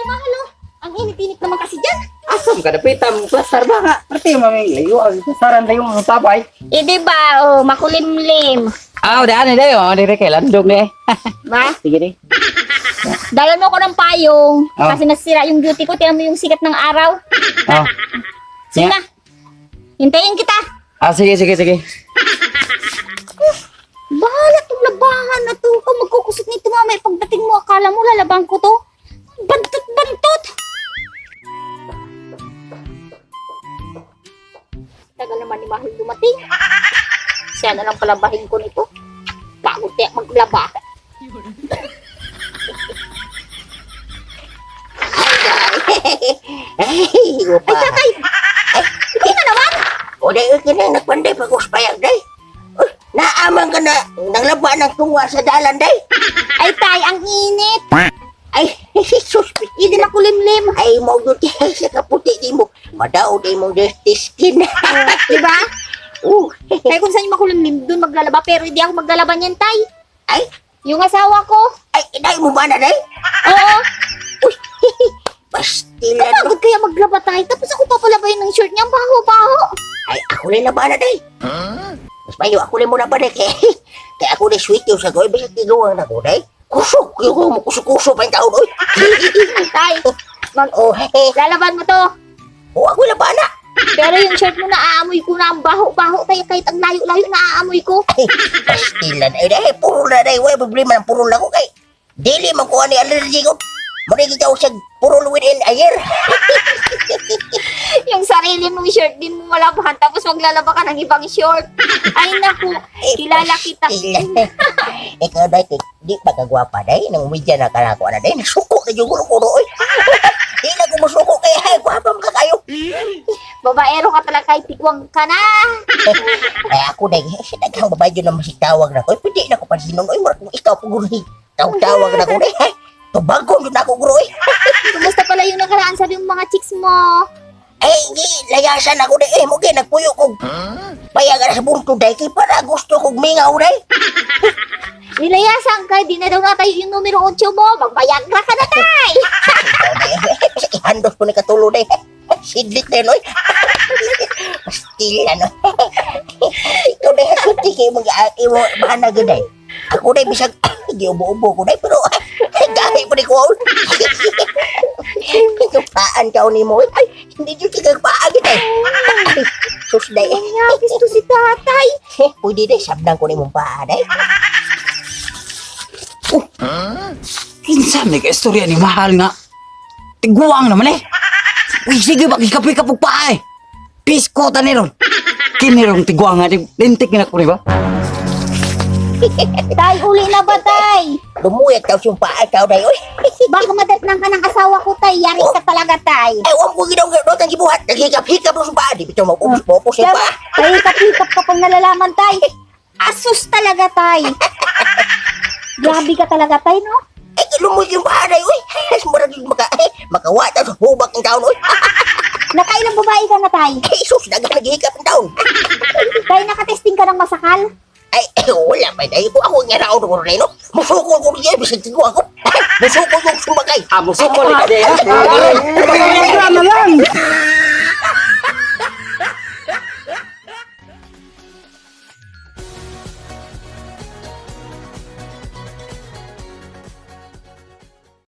Mahal, oh. Ang init-init naman kasi dyan. Asam ka dapitan mo plaster ba nga? Parte maming layo ang plastaran layo ang tapay. Eh, di ba? Oh, makulimlim. Ah, daan ni dayo, dire kay landog ni. Ba? Sige di. Dalan mo ko ng payong. Oh. Kasi nasira yung beauty ko. Tingnan mo yung sikat ng araw. Oh. Sige na. Hintayin kita. Ah, sige sige sige. Bahala tong labahan na to. Kung magkukusot nito mamaya pagdating mo, akala mo lalabang ko to. Bantot, bantot! Tagal naman ni Mahal dumating. Siya na lang palabahin ko nito. Bago tayo maglaba. Ay, upa. Ay, tatay! Hindi na naman! O day, kini nagpanday pa ko sa payag day. Uy, naaman ka na nanglaba ng tungwa sa dalan day. Ay, tay, ang init! Ay, Jesus. Hindi na kulimlim. Ay, mo gyud sa kaputi di mo. Madaot di mo dirty skin. Di ba? Uh, Kaya kung saan yung makulimlim, dun maglalaba. Pero hindi ako maglalaba niyan, tay. Ay, Yung asawa ko. ay, day mo ba na day? Oo. Uy, pastilan no. Pagod kaya maglaba tayo. Tapos ako papalabayin ng shirt niya. Ang baho-baho. Ay, ako rin laban na day. Mas mayo, ako rin mo laban day. Kaya, kaya ako rin sweet yung sa gawin. Basta tiguan ako day. Kusok, yung kusok-kusok pa yung taon, oy. Tay, mag Oh, hey. lalaban mo to. Oh, ako laban na. Pero yung shirt mo naaamoy ko na ang baho-baho. Kaya kahit ang layo-layo naaamoy ko. Ay, pastilan. Ay, dahil, puro na dahil. Wala problema ng puro na ko kay. Dili man ko ani allergy ko. Muna kita sa puro within a year. Yung sarili mong shirt din mo malabahan. Tapos maglalaba ka ng ibang short. Ay naku, Ay, kilala kita. pastilan. Ikaw dahil, kay, di ba kagwapa dahil? Nang umidya na ka na ako na dahil. Nasuko na yung guro-guro. Oy. Di na ko musuko kaya ay, gwapa man ka kayo. Babaero ka talaga kahit tigwang ka na. Ay, ako dahil, sa daghang babae yun na masitawag na ko. Ay, pwede na ko pansinon. Oy, mura kung ikaw po guro. Tawag-tawag na ko dahil. Tubagon yun ako guro. Oy. Kumusta pala yung nakaraan sabi ng mga chicks mo? Ay, gi, layasan ako na eh, mo gi, nagpuyo kog. Payag na sa buntod day, kay para gusto kog mingaw day. Nilayasan ka, di na daw natayo yung numero 8 mo. Magbayagra ka na tay. Ikaw day, eh, ihandos ko ni katulo day. Sidlit na yun, oy. Pastil ano. Ikaw day, hasuti kay mong imo bahana gyud day. Ako day bisag giubo-ubo ko day pero gahi pa ni ko. Paan ka ni mo. Ay, hindi jud ka paan gid day. Sus day. Manyapis to si tatay. Eh, pwede day sabdan ko ni mong paa day. Kinsa may ka istorya ni Mahal nga. Tiguang naman eh. Uy, sige ba gikapi-kapog pa eh. Pisko ta ni ron. Kini rong tiguang nga lintik na ko ni ba? Tay, uli na ba tay? Lumuyag tao siyang paa tao day oy. Baka madatnan ka ng asawa ko tay. Yari ka talaga tay. Ay, wag mo ginaw ginaw ang gibuhat. Naghikap-hikap sa paa. Di bitaw maubos mo po sa paa. Tay, hikap-hikap ka pang nalalaman tay. Asus talaga tay. Grabe ka talaga tay, no? Ay, lumuyag yung paa day oy. Murag yung maka eh, makawata sa hubak ng taon oy. Nakailang babae ka na tay? Ay, sus, daghang naghihikap ng taon. Tay, nakatesting ka ng masakal? Ay, eh, wala pa day ko. Ako nga raon ko rin, no? Musukol ko rin, bisag tigo ako. Musukol ko sumbakay. Ah, musukol ka di. Ha? Pagkagra na lang.